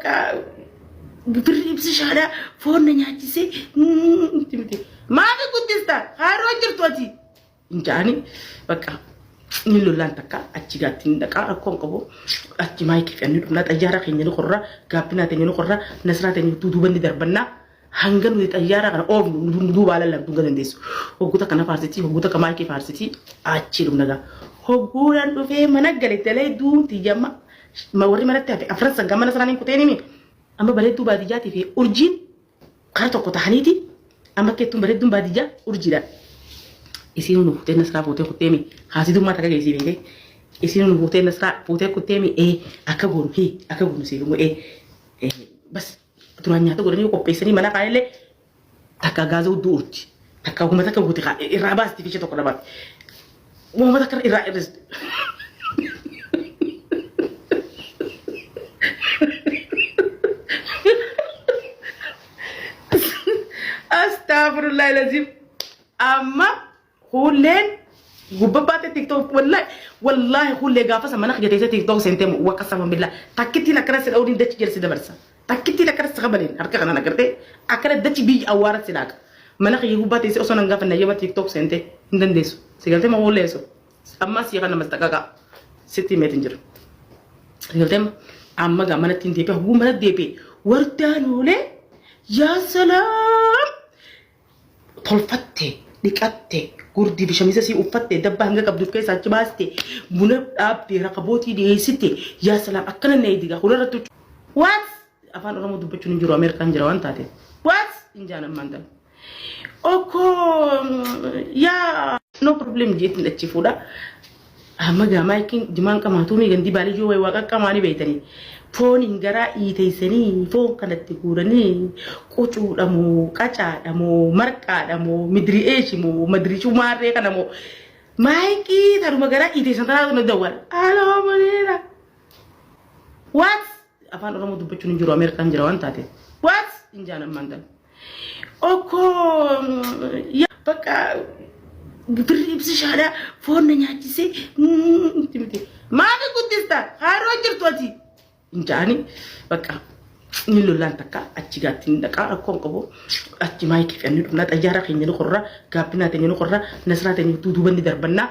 Bakka birri ibsishaadha foon na nyaachisee miti. Maafi guddista haaroo jirtu ati. Hin ja'ani bakka ni lollaan takka achi gaatti hin dhaqaa rakkoo hin qabu. Achi maayikii fe'annee dhufnaa xayyaara keenya ni qorra gaabbinaa teenya ni qorra nasraa teenya duuba ni darbannaa. Hanga nuti xayyaara kana oofnu nu duubaa lallabdu hanga dandeessu. Hogguu takka na faarsiti, hogguu takka maayikii faarsiti, achi dhumna gaa. Hogguudhaan dhufee mana gale dalee duunti yamma warri manatti hafe afran sangaa mana sanaan hin kuteen himi. Amma bareedduu baadiyyaatii fi urjiin kara tokko tahaniiti amma keettuun bareedduun baadiyyaa urjiidha. Isiin nu fuutee nasraa fuutee kutteemi haasidummaa takka geessii beekee. Isiin nu fuutee nasraa fuutee kutteemi ee akka goonu hii akka goonu siif immoo ee bas Duraan nyaata godhanii qopheessanii mana kaa'ellee takka gaaza hudduu urti. Takka huma takka guuti kaa irraa baasti fiisha tokko dhabaatti. Huma takka irraa irristi. Astagfirullah lazim. Amma Kuulleen gubba baate tiktok wallahi wallahi kuullee gaafa san mana kiyya teessee tiktok seentee waqa sama billah takkittiin akkana si dha'uun dachi jala si dabarsa takkittiin akkana si kabaleen harka kanaan agartee akkana dachi biyya awwaara si laaqa mana kiyya gubbaa teessee osoo nan gaafanne ayyama tiktok seentee hin dandeessu si galtee ma kuullee so ammaa sii kana mastaqaqa sitti himeetiin jira si galtee ma amma gaa manatti hin deebi'e hogguu mana deebi'e wardaan oolee yaa salaam Tolfatte, dhiqatte, gurdii fi shamisa sii uffatte, dabba hanga qabdu of keessaa achi baaste, buna dhaabde, rakabootii dhiyeessite, yaa salaam akkana na eediga kun irratti what afaan Oromoo dubbachuun hin jiru Ameerikaan jira waan taateef what hin jaan ammaan tana. Okkoo yaa no problem jeetiin achi fuudha. Amma gaa maayikiin jimaan qamaatuu mi gandii baaliyyoo wayi waa qaqqamaanii beeytanii. Fooniin garaa iiteessanii foon kanatti guuranii qucuudha moo qacaadha moo marqaadha moo midiri'eeshi moo madiriishuu maarree kana moo maayikii tanuma garaa iiteessan tanaatu na dawwala. Aloo Muniira. What? Afaan Oromoo dubbachuun hin jiru Ameerikaan jira waan taateef. What? Hin jaan ammaan tana. Okkoo yaa bakka birri ibsishaadha foon na nyaachisee miti miti. Maafi guddista haaroo jirtu ati. Hin jaani bakka ni lollaan takka achi gaatti hin dhaqaa rakkoo hin qabu. Achi maayikii fe'annee dhufnaa xayyaara keenya ni qorra gaabbinaa teenya ni qorra nasraa teenya duuba ni darbannaa.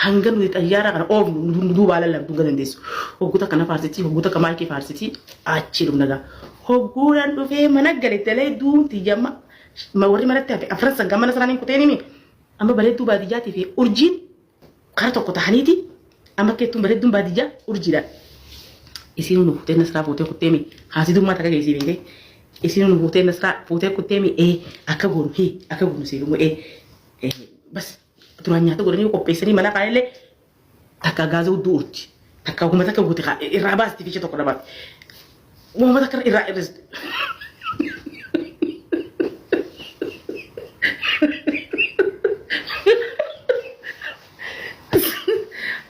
Hanga nuti xayyaara kana oofnu nu duubaa lallabdu hanga dandeessu. Hogguu takka na faarsiti, hogguu takka maayikii faarsiti, achi dhumna gaa. Hogguudhaan dhufee mana gale dalee duunti yamma warri manatti hafe afran sangaa mana sanaan hin kuteen himi. Amma bareedduu baadiyyaatii fi urjiin kara tokko tahaniiti amma keettuun bareedduun baadiyyaa urjiidha. Isiin nu fuutee nasraa fuutee kutteemi haasidummaa takka geessii beekee. Isiin nu fuutee nasraa fuutee kutteemi ee akka goonu hii akka goonu siif immoo ee bas Duraan nyaata godhanii qopheessanii mana kaa'ellee takka gaaza hudduu urti. Takka huma takka guuti kaa irraa baasti fiisha tokko dhabaatti. Huma takka irraa irristi.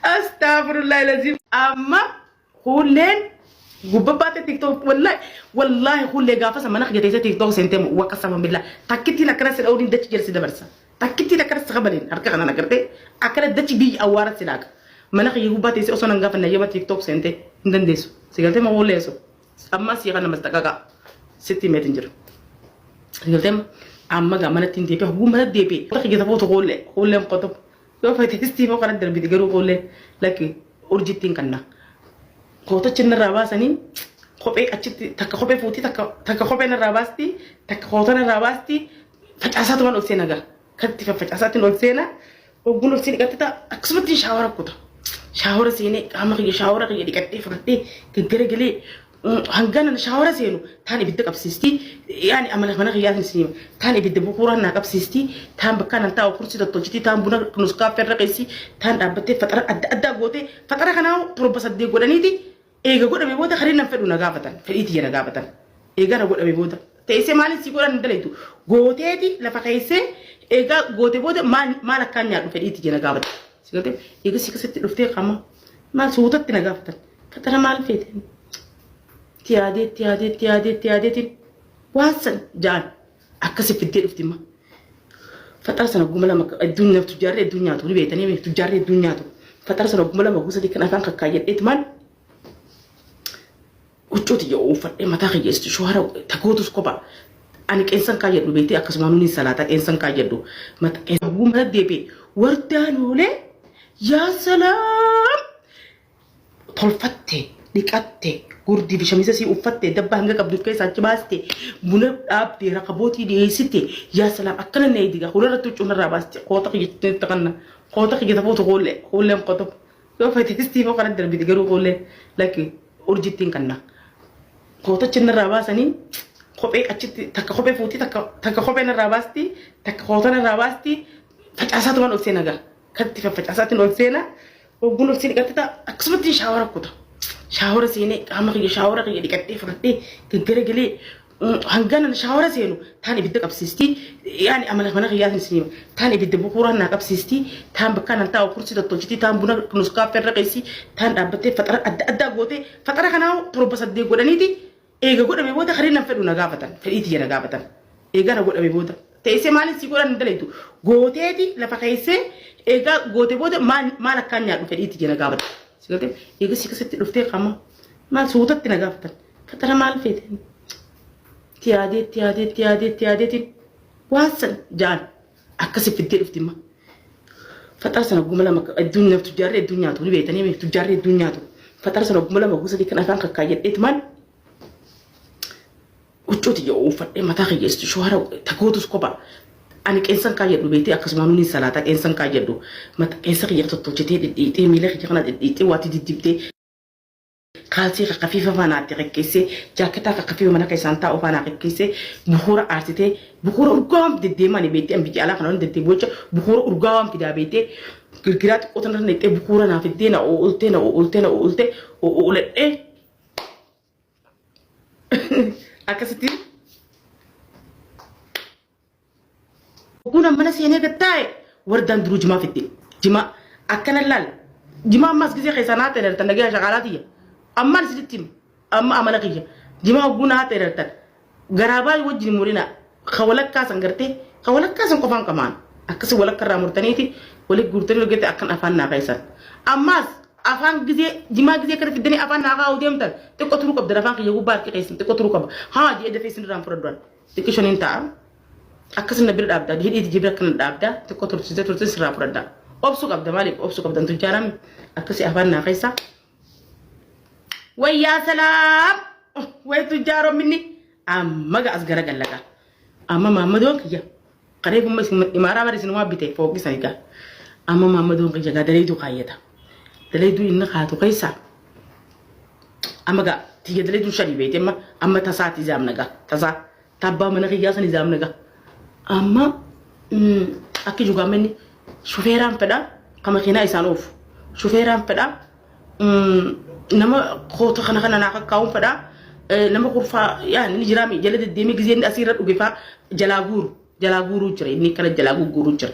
Astagfirullah lazim. Amma Kuulleen gubba baate tiktok wallahi wallahi kuullee gaafa san mana kiyya teessee tiktok seentee waqa sama billah takkittiin akkana si dha'uun dachi jala si dabarsa takkittiin akkana si kabaleen harka kanaan agartee akkana dachi biyya awwaara si laaqa mana kiyya gubbaa teessee osoo nan gaafanne ayyama tiktok seentee hin dandeessu si galtee ma kuullee so ammaa sii kana mastaqaqa sitti himeetiin jira si galtee amma gaa manatti hin deebi'e hogguu mana deebi'e kiyya taphootu kuullee kuulleen qotu Yoo feete istiifoo kana darbiti garuu koollee lakki urjittiin kanna. Kootachi narraa baasanii kophee achitti takka kophee fuutii takka takka kophee narraa baasti takka koota narraa baasti facaasaatumaan ol seena gaa. Katti faffacaasaattiin ol seena ogguun ol seeni qaxxita akkasumatti shaawara kuta. Shaawara seenee qaama kiyya shaawara kiyya dhiqadhee fudhadhee gaggaragalee Hangana shaawara seenu taan ibidda qabsiisti yaani amala mana kiyyaatiin isin hima taan ibidda bukuuraan naa qabsiisti taan bakka nan taa'u kursii tottolchiti taan buna nuskaaffee irra keessi taan dhaabbattee faxara adda addaa gootee faxara kanaa torba saddeet godhaniiti eega godhame booda karii nan fedhu na gaafatan fedhii tiyya na gaafatan eega na godhame booda teessee maaliin sii godhan hin dalaytu gooteeti lafa keessee eegaa goote booda maal maal akkaan nyaadhu fedhii tiyya na gaafatan si galtee eega si keessatti dhuftee qaama maal suutatti na gaafatan Faxara maal feete? Itti yaadee itti yaadee itti yaadee itti yaadeetiin waan san ja'an akkasi fiddee dhufti imma. Faxara sana guma lama hedduun nyaatu tujjaarri hedduun nyaatu ni beektanii tujjaarri hedduun nyaatu. Faxara sana guma lama gosa kan afaan kakkaayyadheetumaan Huccuu tiyya uffadhee mataa kiyya istishuwaara tagootus kopha. Ani qeensan kaayyadhu beektee akkasumaan ni salaata qeensan kaayyadhu. Mata qeensa mana deebi'e wardaan oolee yaa salaam tolfatte dhiqatte gurdii fi shamisa sii uffatte dabba hanga qabdu keessaa achi baaste buna dhaabde rakabootii dhiyeessite yaa salaam akkana na eediga hula irratti huccuu narraa baaste koota kiyya takanna koota kiyya tafuutu kuullee kuulleen qotu yoo fete istiifoo kana darbite garuu kuullee lakki urjittiin kanna kootachi narraa baasanii kophee achitti takka kophee fuutii takka takka kophee narraa baasti takka koota narraa baasti facaasaatumaan ol seena gaa katti faffacaasaatti ol seena ogguun ol seena dhiqatte ta'a akkasumatti shaawara kuta shaawara seenee qaama kiyya shaawara kiyya dhiqattee fudhadhee gaggaragalee hanganan shaawara seenu taan ibidda qabsiisti yaani amala mana kiyyaatiin isin hima taan ibidda bukuuraan naa qabsiisti taan bakka nan taa'u kursii tottolchiti taan buna nuskaaffee irra keessi taan dhaabbattee faxara adda addaa gootee faxara kanaa torba saddeet godhaniiti eega godhame booda kareen nan fedhu na gaafatan fedhii tiyya na gaafatan eega na godhame booda teessee maaliin si godhan hin dalaytu gooteeti lafa keessee eegaa goote booda maal maal akkaan nyaadhu fedhii tiyya na gaafatan si galtee eega si keessatti dhuftee qaama maal suutatti na gaafatan faxara maal feete itti yaadee itti yaadee itti yaadee itti yaadeetiin waan san ja'an akkasi fiddee dhufti imma. Faxara sana 2000 hedduun nyaatu tujjaarri hedduun nyaatu ni beektanii miti tujjaarri hedduun nyaatu. Faxara sana 2000 gosa kan afaan kakkaayyadheet maal huccuu tiyya uffadhee mataa kiyya istishuwaara tagootus kopha. Ani qeensan kaayyadhu beektee akkasumaan ni salaata qeensan kaayyadhu. Mata qeensa kiyya tottolchitee dhidhiixee miila kiyya kana dhidhiixee waati diddibdee kaalsii kakkafiifa faa naatti qeqqeessee jaakketaa kakkafiifa mana keessaan taa'u faa naa qeqqeessee bukuura aarsitee bukuura urgaawaan deddeemaa ni beektee an biyya alaa kana waan deddeebi'u jecha bukuura urgaawaan fidaa beektee girgiraa xiqqoo tanarra naqxee bukuura naa fiddee na oo'ultee na oo'ultee na oo'ultee oo'uladhee akkasitti Ogguun mana seenee gad taa'e wardaan duruu jimaa fidde. Jimaa akkana laal. Jimaa ammas gisee keessaa naa xeerartan nagaya shaqaalaa tiyya. Ammaan isinitti hima. Amma amala kiyya. Jimaa ogguu naa xeerartan. Garaa baay'ee wajjin hin murina. Ka walakkaa san gartee ka walakkaa san qofaan qamaan. Akkasi walakka irraa murtaniiti wali guurtanii hojjette akkan afaan naa keessan. Ammaas afaan gisee jimaa gisee kana fiddanii afaan naa kaa'uu deemtan xiqqoo turuu qabdan afaan kiyya gubbaa harki keessan xiqqoo turuu qaba. Haa jedhee dafee isin irraan fudhadhu. Xiqqisho nin ta'a. Akkas na bira dhaabda. Hidhiiti jibira akkana dhaabda. Xiqqoo tursiisee tursiisee sirraa fudhadha. Obsu qabda maaliif obsu qabdan tujjaarami. Akkasi afaan naa keessa. Wayyaa salaam. Way tujjaarominni. Amma ga as garagallaqa. Amma maammadoon kiyya. Qaree gumma isin imaaraa bari isin waa bite fooqi sani gaa. Amma maammadoon kiyya gaa daleeyduu kaayyata. Daleeyduu inni kaatu keessa. Amma gaa tiyya daleeyduu shani beete amma amma tasaati izaamna gaa tasaa. Tabbaa mana kiyyaa san izaamna gaa. Amma akki jugaamenni shufeeraan fedha ka makiinaa isaan oofu. Shufeeraan fedha nama koota kana kana naa kakkaa'uun fedha. Nama kurfaa yaa inni jiraami jala deddeemee gizee inni asiirra dhuge faa jalaa guuru jalaa guuruu jira inni kana jalaa guuruu jira.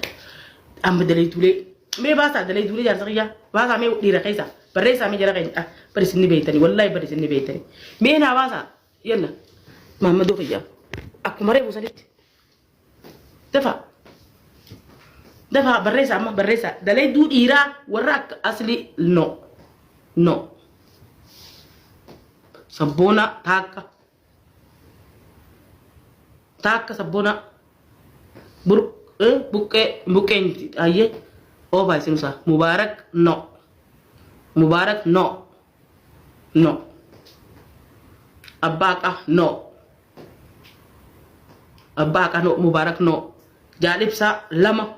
Amma daleetuulee mee baasaa daleetuulee jaarsa kiyyaa baasaa mee dhiira keessa barreessaa mee jara keenya bari isin ni beektanii wallaahi bari isin ni beektanii mee naa baasaa yalla maammadoo kiyyaa akkuma reefu sanitti dafa dafa barreessa amma barreessa dalayduu dhiiraa warra akka asli no no sabboona taakka taakka sabboona bur buqqee buqqeen ayyee oofaa isinusa mubaarak no mubaarak no no abbaa qa no abbaa qa no mubaarak no jaalibsaa lama.